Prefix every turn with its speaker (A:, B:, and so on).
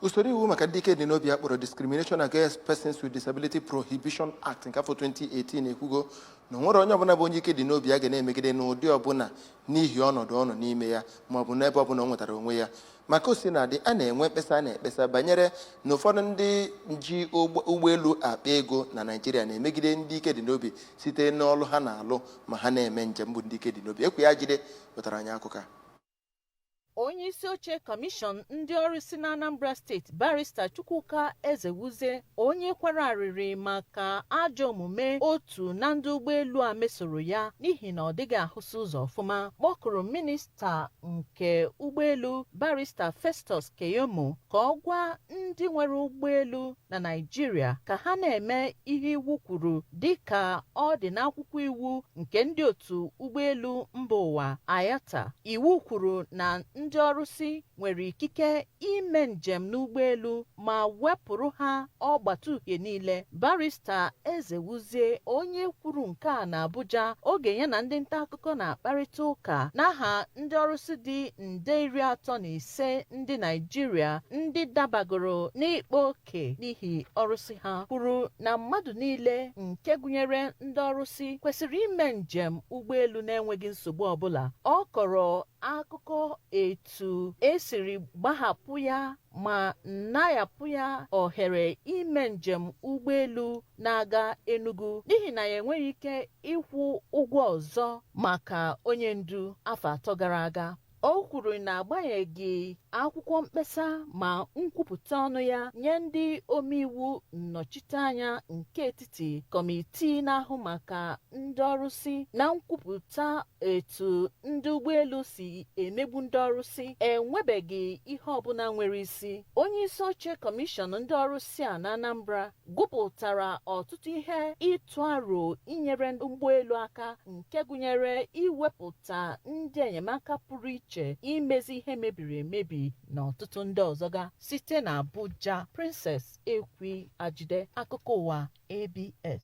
A: Usoro iwu maka ndị ike dị n'obi a kpọrọ Discrimination Against Persons with Disability Prohibition Act nke afọ 2018 ekwugo na o nwere onye ọbụla bụ onye ike dị n'obi a ga na-emegide n'ụdị ọbụla n'ihi ọnọdụ ọ nọ n'ime ya ma ọ bụ n'ebe ọbụla o nwetara onwe ya. Maka o si na-adị, a na-enwe mkpesa a na-ekpesa banyere na ụfọdụ ndị ji ụgbọelu akpa ego na Naịjirịa na-emegide ndị ike dị n'obi site n'ọlụ ha na-alụ ma ha na-eme njem bụ ndị ike dị n'obi. Ekwe ya jide wetara anyị akụkọ a.
B: Onye isi oche kọmishọn ndị ọrụ si na Anambra Steeti, Barrister Chukwuka Ezewuzie, onye kwara arịrị maka ajọ omume otu na ndị ụgbọelu a mesoro ya n'ihi na ọ dịghị ahụsị ụzọ ọfụma, kpọkụrụ minista nke ụgbọelu, Barrister Festus Keyamo, ka ọ gwa ndị nwere ụgbọelu na Naịjirịa ka ha na-eme ihe iwu kwuru dịka ọ dị n'akwụkwọ iwu nke ndị otu ụgbọelu mba ụwa, IATA. Iwu kwuru na ndị ọrụsị nwere ikike ime njem n'ụgbọelu ma wepụrụ ha ọgbata uhie niile. Barrister Ezewuzie, onye kwuru nke a na Abuja oge ya na ndị nta akụkọ na-akparịta ụka n'aha ndị ọrụsị dị nde 35 ndị Naịjirịa ndị dabagoro n'ịkpa oke n'ihi ọrụsị ha, kwuru na mmadụ niile, nke gụnyere ndị ọrụsị, kwesịrị ime njem ụgbọelu na-enweghị nsogbu ọbụla. Ọ kọrọ akụkọ etu esiri gbahapụ ya ma nayapụ ya ohere ime njem ụgbọelu na-aga Enugu n'ihi na ya enweghị ike ịkwụ ụgwọ ọzọ maka onye ndu afọ 3 gara aga. O kwuru na agbanyeghị akwụkwọ mkpesa ma nkwupụta ọnụ ya nye ndị omeiwu nnọchiteanya nke etiti, kọmitii na-ahụ maka ndị ọrụsị, na nkwupụta etu ndị ụgbọelu si emegbu ndị ọrụsị, enwebeghị ihe ọbụla nwere isi. Onye isi oche kọmishọn ndị ọrụsị a na Anambra gụpụtara ọtụtụ ihe ịtụ aro inyere ụgbọelu aka, nke gụnyere iwepụta ndị enyemaka pụrụ iche, imezi ihe mebiri emebi na ọtụtụ ndị ọzọ ga. Site na Abuja, Princess Ekwi Ajide, akụkọ ụwa ABS.